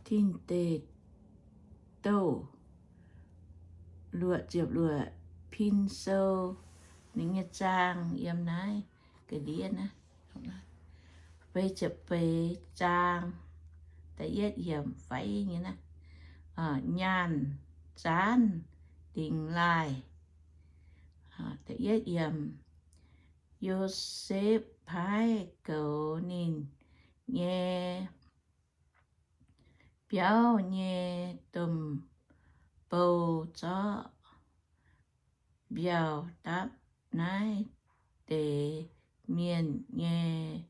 Tin Deic Douh luoqc ziepc luoqc pin sou, ninh nyei zaang yiem naaiv ga'ndiev naaiv. Feix ziepc feix zaang, da'yietv yiemc faix nyei naaiv, nyaanh zaanv dingx laaih. Da'yietv yiemc, Yosepv paaiv goux ninh nyei biauv nyei domh bou zorqv mbiauh dapv naaiv deix mienh nyei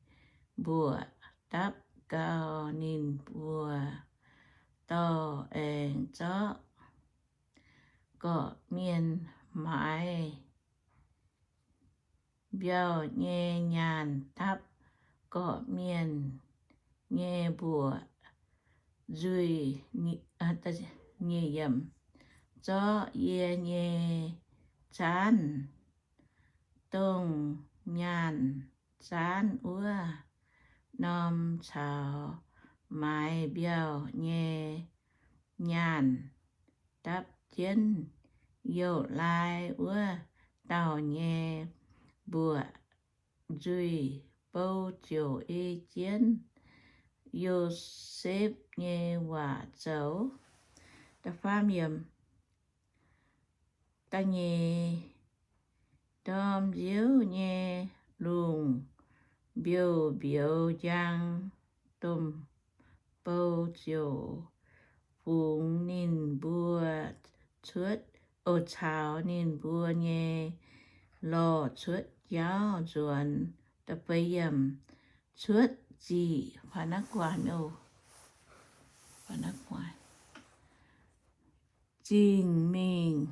mbuoqc, dapv gau ninh mbuo dorh aengx zorqv gorqv-mienh maaiz mbiauh nyei nyaanh dapv gorqv-mienh nyei mbuoqc nzuih. Zorqv yie nyei zaanv, dongh nyaanh zaanv wuov norm caux maaiz mbiauh nyei nyaanh dapv jienv youh laai wuov dauh nyei mbuoqc nzuih bou ziouc ei jienv Yosepv nyei waac zoux. Da'nyeic, ndorm nziouv nyei lungh mbiouh mbiouz njang, domh bou ziouc fungx ninh mbuo cuotv, o, caux ninh mbuo nyei lorh cuotv jauv nzuonx. Cuotv ziqc, zingh mingh,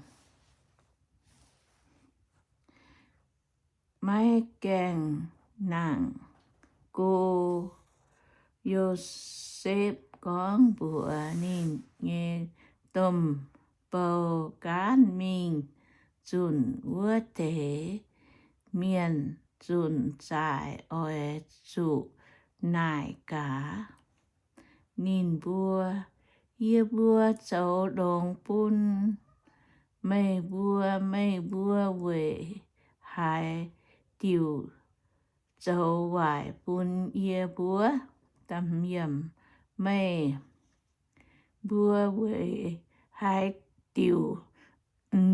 maiv gaengh nangc go. Yosepv gorngv mbuox ninh nyei domh bou, Gaanv mingh zunc wuov deix mienh zunc zaaic oix zuqc naaic gaax ninh mbuo, Yie mbuo zoux longx bun meih mbuo, meih mbuo weic haaix diuc zoux waaic bun yie mbuo? Meih mbuo weic haaix diuc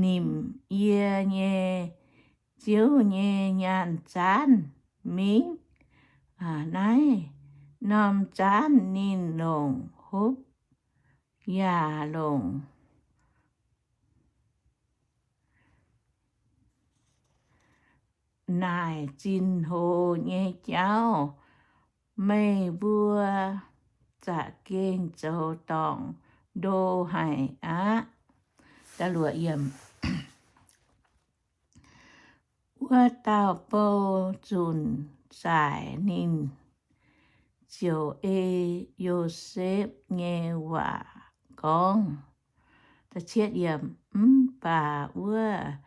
nimc yie nyei ziouv nyei nyaanh zaanv mingh? Naaiv norm zaanv ninh longc hopv yaac longc naaic zinh hoz nyei jauv. Meih mbuo za'gengh zoux dorngc ndo haic aqv. Wuov dauh bou zunc zaaic ninh ziouc ei Yosepv nyei waac gorngv. Mv baac wuov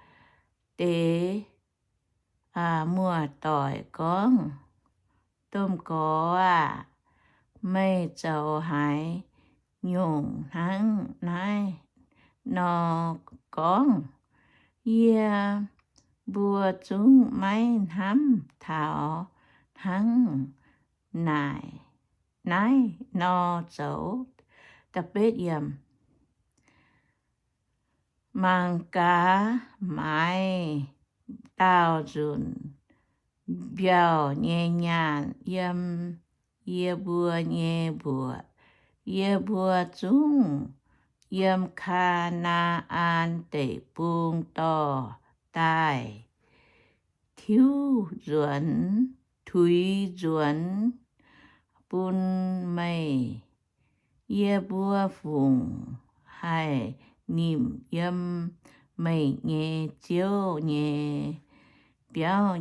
deix muoz-doic gorngv, Domh Gorx aah! Meih zoux haaix nyungc hnangv naaiv nor gorngv? Yie mbuo zungv maiv hnamv taux hnangv naaic, naaiv nor zoux. Mangc gaax, maaiz daauh nzunc mbiauh nyei nyaanh yiem yie mbuo nyei mbuoqc. Yie mbuo zungv yiem Kaa^naa^an Deic-Bung dorh daaih tiuv nzuonx, tuix nzuonx bun meih. Yie mbuo fungc haih nimc yiem meih nyei ziouv nyei biauv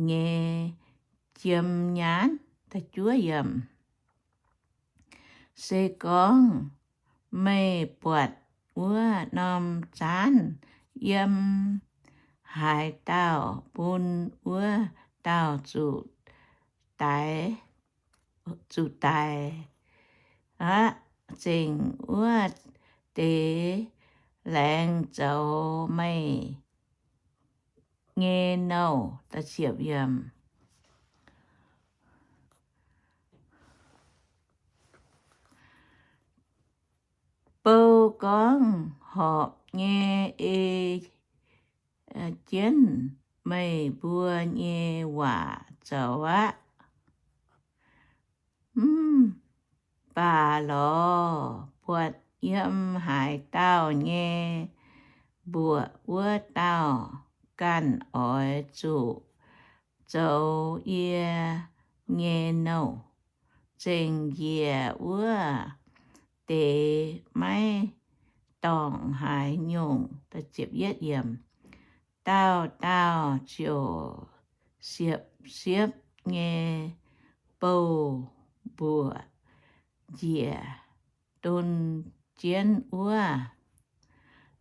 nyei jiem nyaanh? Se gorngv meih buatc wuov norm zaanv yiem haaix dauh, bun wuov dauh zuqc daix, zuqc daix aqv. zengc wuov deix laengz zoux meih nyei nouh. Bou gorngv horpc nyei ei jienv meih mbuo nyei waac zoux aqv. Mv baac lorz buatc yiem haaix dauh nyei mbuoqc, wuov dauh ganh oix zuqc zoux yie nyei nouh. Zengc njiec wuov deix maiv dorngc haaix nyungc. Dauh dauh ziouc siepv-siepv nyei bouh mbuoqc njiec don jienv wuov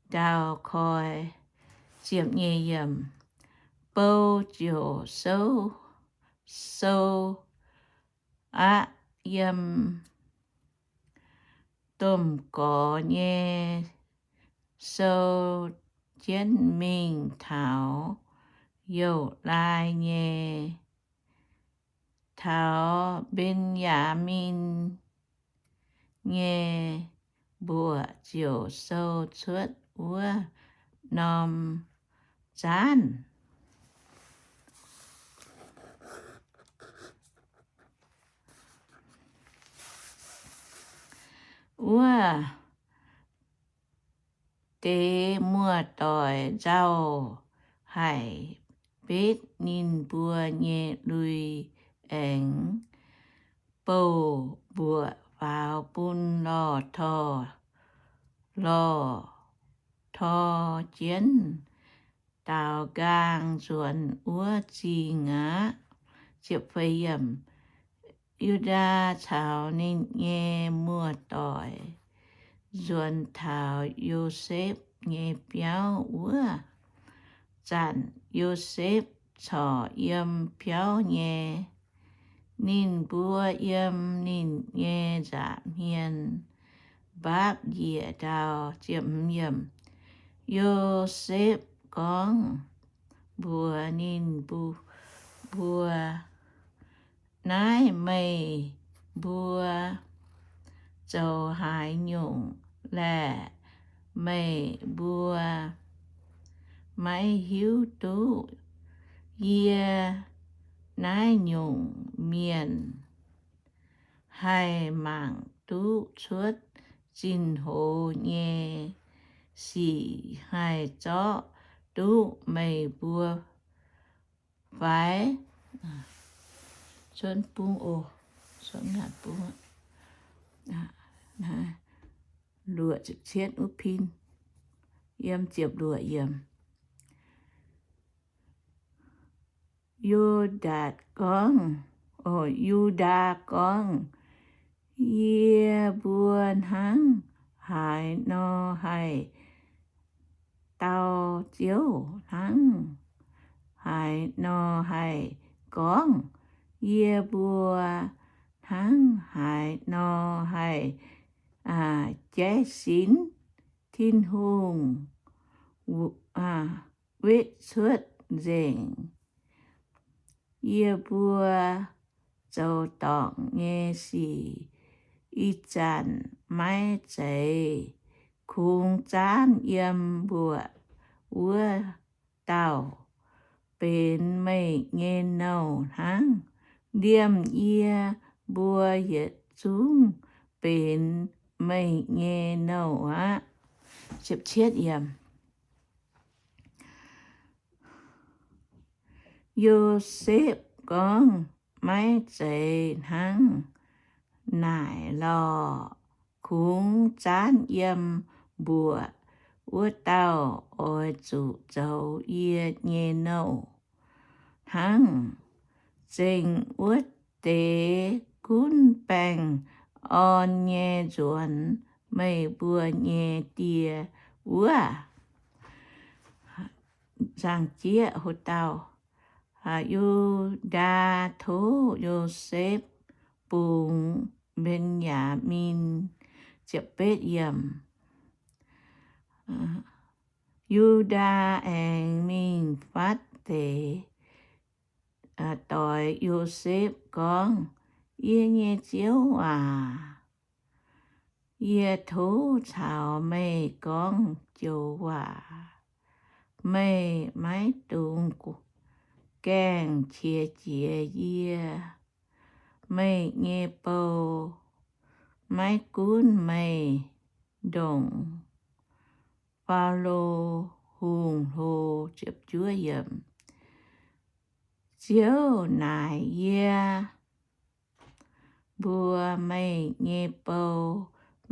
ndau koi. Bou ziouc sou, sou aqv, yiem domh gorx nyei sou jienv mingh taux youh laai nyei, taux Mben^yaa^min nyei mbuoqc ziouc sou cuotv wuov norm zaanv. Wuov deix muoz-doic nzauh haic, betv ninh mbuo nyei lui, aengx bouh mbuoqc faaux bun lorh torh, lorh torh jienv daaux nqaang nzuonx wuov zingh aqv. Yu^ndaa caux ninh nyei muoz-doic nzuonx taux Yosepv nyei biauv wuov zanc, Yosepv corc yiem biauv nyei. Ninh mbuo yiem ninh nyei nza'hmien mbaapv njiec ndau. Yosepv gorngv mbuox ninh mbuo, Naaiv meih mbuo zoux haaix nyungc laeh? Meih mbuo maiv hiuv duqv yie naaiv nyungc mienh haih mangc duqv cuotv zinh hoz nyei sic haih zorqv duqv meih mbuo fai? Cuotv bung oc. Cuotv bung. Luoqc ziepc cietv wuov pin. Yiem ziepc luoqc yiem. Yu^ndatc gorngv, o, Yu^ndaa gorngv, Yie mbuo hnangv haaix nor haih dau Ziouv? Hnangv haaix nor haih gorngv? Yie mbuo hnangv haaix nor haih jaiv sinx Tin-Hungh wetv cuotv nzengc yie mbuo zoux dorngc nyei sic? Ih zanc maiv zeiz kungx zaanv yiem mbuoqc wuov dauh benx meih nyei nouh hnangv. Liemh yie mbuo yietc zungv benx meih nyei nouh aqv. Yosepv gorngv, Maiv zeiz hnangv naaic lorh. Kungx zaanv yiem mbuoqc wuov dauh oix zuqc zoux yie nyei nouh hnangv. Zengc wuov deix gunv baengh orn nyei nzuonx meih mbuo nyei die wuov. Zaangc jieqv ho dauh, Yu^ndaa tov Yosepv bungx Mben^yaa^min Betv-, Yu^ndaa aengx mingh fatv deix, doix Yosepv gorngv, Yie nyei ziouv aac, yie tov caux meih gorngv joux waac. Meih maiv dungx gaengh qiex jiez yie. Meih nyei bou maiv gunv meih ndongc Faalo Hungh hlo. Ziouv naaic yie mbuo, Meih nyei bou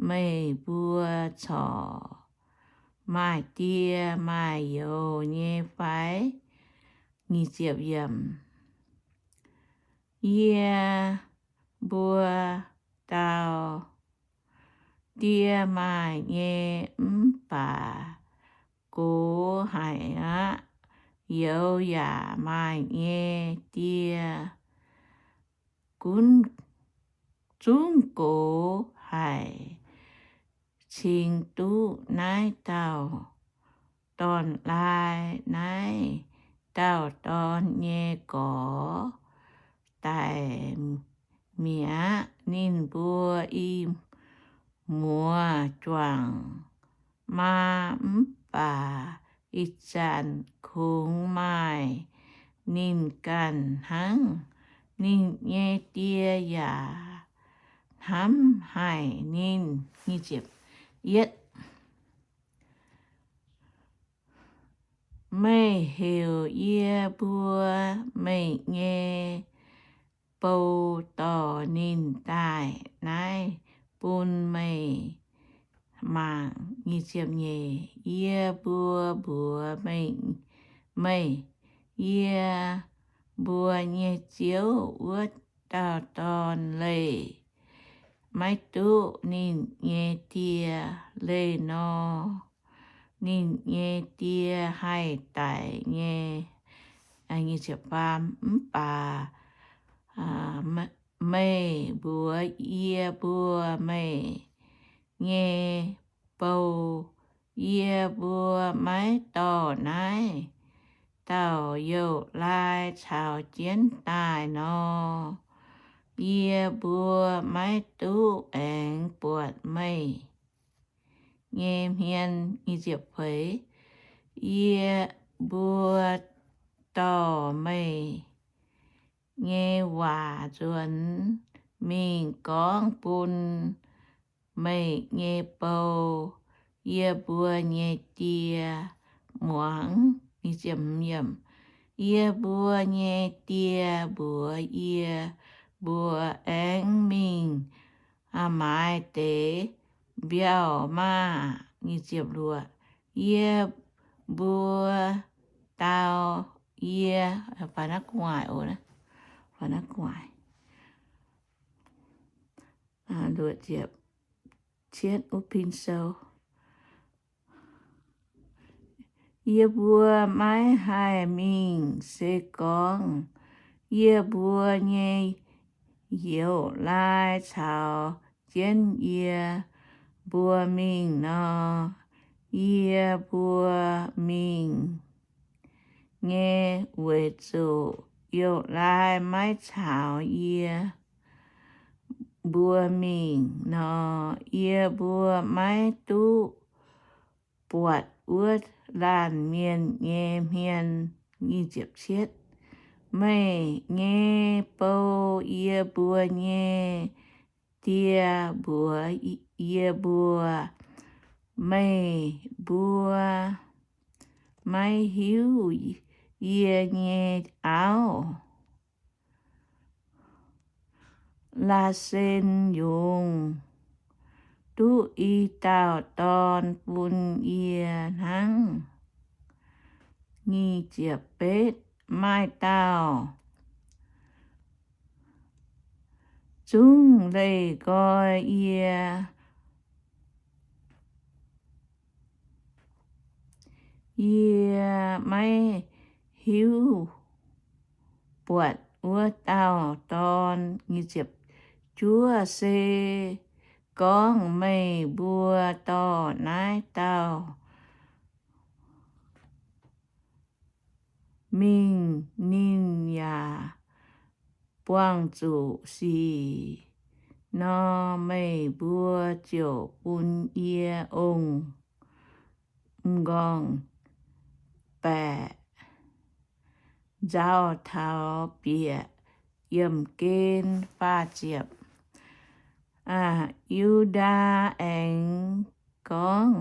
meih mbuo corc maaih die maaih youz nyei fai? Yie mbuo dau, Die maaih nyei mv baac gox haic aqv. Youz yaac maaih nyei, die gunv zungv gox haic. Cingx duqv naaiv dauh dorn laai, naaiv dauh dorn nyei gorx daic mi'aqv. Ninh mbuo i muoz juangc maa mv baac ih zanc kungx maaih ninh ganh hnangv. Ninh nyei die yaac hnamv haic ninh. Meih heuc yie mbuo, meih nyei bou, dorh ninh daaih naaiv bun meih mangc. Yie mbuo mbuox meih, Yie mbuo nyei ziouv wuov dauh dorn leih maiv duqv ninh nyei die. Leih nor, ninh nyei die haih daic nyei. Mv baac meih mbuox yie mbuo, meih nyei bou, Yie mbuo maiv dorh naaiv dauh youz-laai caux jienv daaih nor, yie mbuo maiv duqv aengx buatc meih nyei hmien. Yie mbuo dorh meih nyei waac nzuonx mingh gorngv bun meih nyei bou, yie mbuo nyei die, muangx. Yie mbuo nyei die mbuox yie mbuo, Aengx mingh maaiz deix mbiauh maah! Yie mbuo dau, yie, yie mbuo maiv haih mingh, se gorngv yie mbuo nyei youz-laai caux jienv yie mbuo mingh nor, yie mbuo mingh nyei. Weic zuqc youz-laai maiv caux yie mbuo mingh nor, yie mbuo maiv duqv buatc wuov laanh mienh nyei hmien. Meih nyei bou, yie mbuo nyei die, mbuox yie mbuo, Meih mbuo maiv hiuv yie nyei auv, Laasen, yungz duqv i dauh dorn bun yie hnangv. Maaih dauh zungv leih nqoi yie. Yie maiv hiuv buatc wuov dauh dorn. Juov se gorngv meih mbuo dorh naaiv dauh mingh, ninh yaac buangh zuqc sic nor, meih mbuo ziouc bun yie ong m'nqorngv-baeqc nzauh taux bieqc yiemh gen. Faah ziepc. Yu^ndaa aengx gorngv,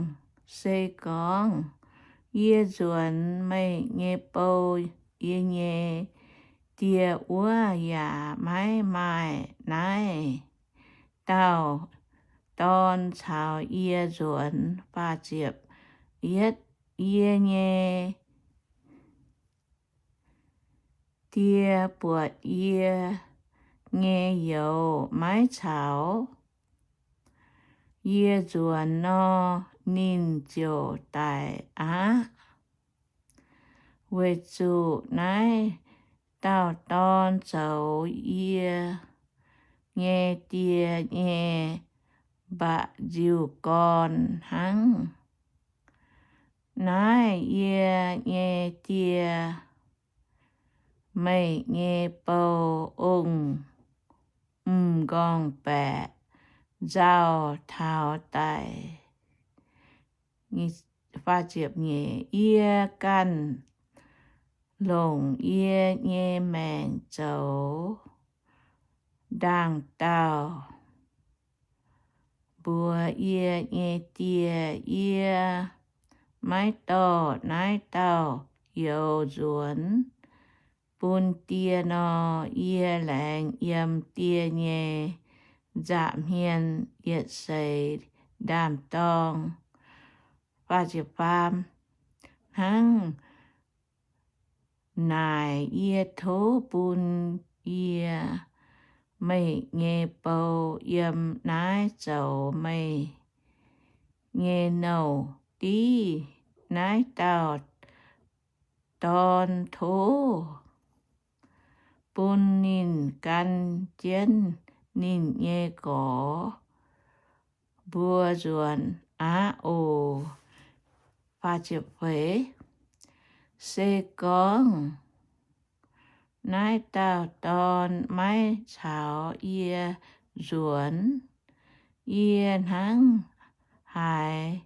Se gorngv yie nzuonx meih nyei bou, yie nyei die wuov yaac maiv maaih naaiv dauh dorn caux yie nzuonx. Faah ziepc yietv. Yie nyei die buatc yie nyei youz maiv caux yie nzuonx nor, ninh ziouc daic aqv. Weic zuqc naaiv dauh dorn zoux yie nyei die nyei mba'nziu-gorn hnangv. Naaiv yie nyei die, meih nyei bou, ong m'nqorngv-baeqc nzauh taux daic. Yie ganh longc yie nyei maengc zoux ndaangc dauh mbuox yie nyei die, Yie maiv dorh naaiv dauh youz nzuonx bun die nor, yie laengz yiem die nyei nza'hmien yietc seix ndaam-dorng. Hnangv naaic yie tov bun yie, meih nyei bou, yiem naaiv zoux meih nyei nouh div naaiv dauh dorn. Tov bun ninh gan jienv ninh nyei gorx mbuo nzuonx aqv oc. Se gorngv naaiv dauh dorn maiv caux yie nzuonx, yie hnangv haaix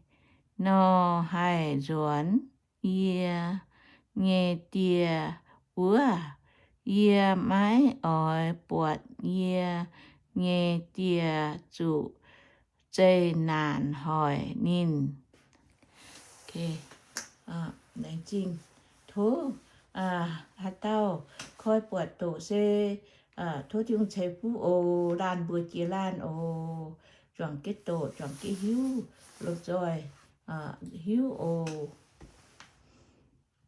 nor haih nzuonx yie nyei die wuov? Yie maiv oix buatc yie nyei die zuqc zeqc naanc hoic ninh. Laengz zingh. Tov haaix dauh koi buatc doqc se tov Tin-Hungh ceix fuqv oc. Laanh mbuox jiex laanh oc. Juangc jienv doqc, juangc jienv hiuv, lomh nzoih hiuv oc.